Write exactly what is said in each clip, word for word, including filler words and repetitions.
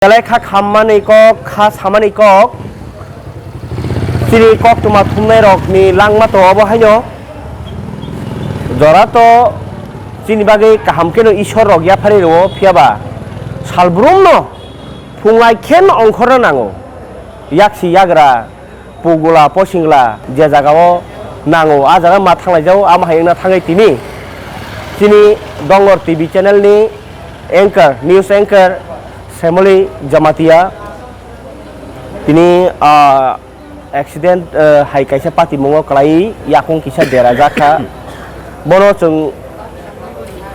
Belai kha khammani kok, kha samani kok, chini koktwma thumnai rokni langma to obo haino. Jora to chini bagwi kaham kheno Ishwar rok yaphari rwo, phiya ba salbrum no phungai khen ongkhorna nango. Yaksi yagra, pugula, posingla je jaga o nango, a jaga ma thanglai jago, ama hai wngna thangwi tini chini Dongor T V channel ni anchor, news anchor Semoli Jamatia tini, ah, accident, ah, hai kaisa patimungo kwlai yakung kisa dera jakha. Bono chwng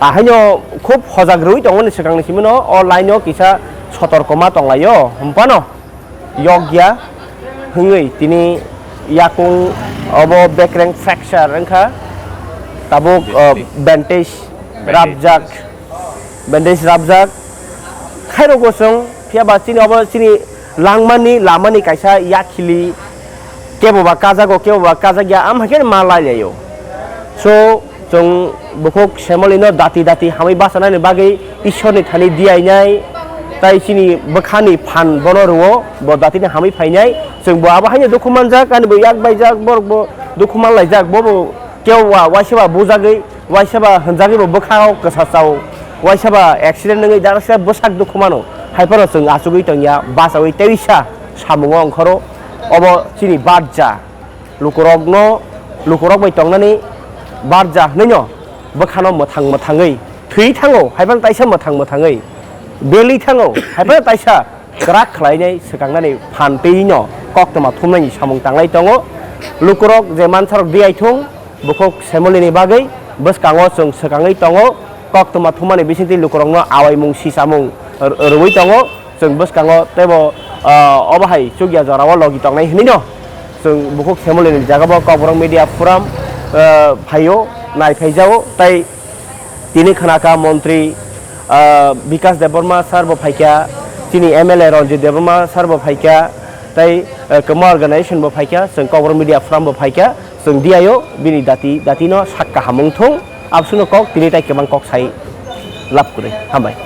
ahaino khub hojak rwui tongmani swkangni simi no o line o kisa sotorkoma tonglaio, hwnphano yokya hwnwi tini yakung obo bekreng fracture wngkha, tabuk, ah, bandage Bandage. Rapjak, bandage rapjak. Khairokgo chwng, phiya ba chini obo chini langmani, lamani kaisa yakhili kebo ba kajago, kebo ba kajakya, am hai khe ma lai laio. So, chwng bukhuk Semoli no dati dati hamwi bachanani bagwi Ishwar ni thani diyainai, tai chini bwkhani phan bono rwo, bo dati ni hamwi phainai, chwng bo abo haino dukhu manjak, ani bo yak baijak, borok bo dukhu manlaijak, bo bo kebo ba waisa ba bujagwi, waisa ba hwnjagwi bo bwkhao kwsa chao, waisa ba accident wngwi daksa bwsak dukhu mano, hai phano chwng achugwi tongya, bachaui teisa samungo ongkhoro, obo chini barja, lukurokno, lukurok bai tongnani barja hwnwi no bwkhano mwthang mwthangwi thwi thango, hai phano taisa mwthang mwthangwi belwi thango, hai phano taisa kwrak khlainai swkangnani phan twi no koktwma thumnaini samung tanglai tongo. Lukurok je mansarok diyaithung, bukhuk Semolini bagwi bwskango chwng swkangwi tongo, koktwma thumani bisingtwi lukurokno awaimung sisamung r-, rwui tongo. Chwng bwskango teibo, ah, obo hai chukya jorao logi tongnai hwnwi no chwng bukhuk Semolini jagao Kokborok Media Forum, ah, phaio, nai phaijao, tei tini khna kha montri, ah, Bikas Debbarma sir bo phaikha, chini M L A Ranjit Debbarma sir bo phaikha, tei, ah, kwma organization bo phaikha, chwng Kokborok Media Forum bo phaikha, chwng diyaio bini dati, dati no sak kaham wngthung, abswkno kok tini tai kwbang kok sai lab kwrwi. Hambai.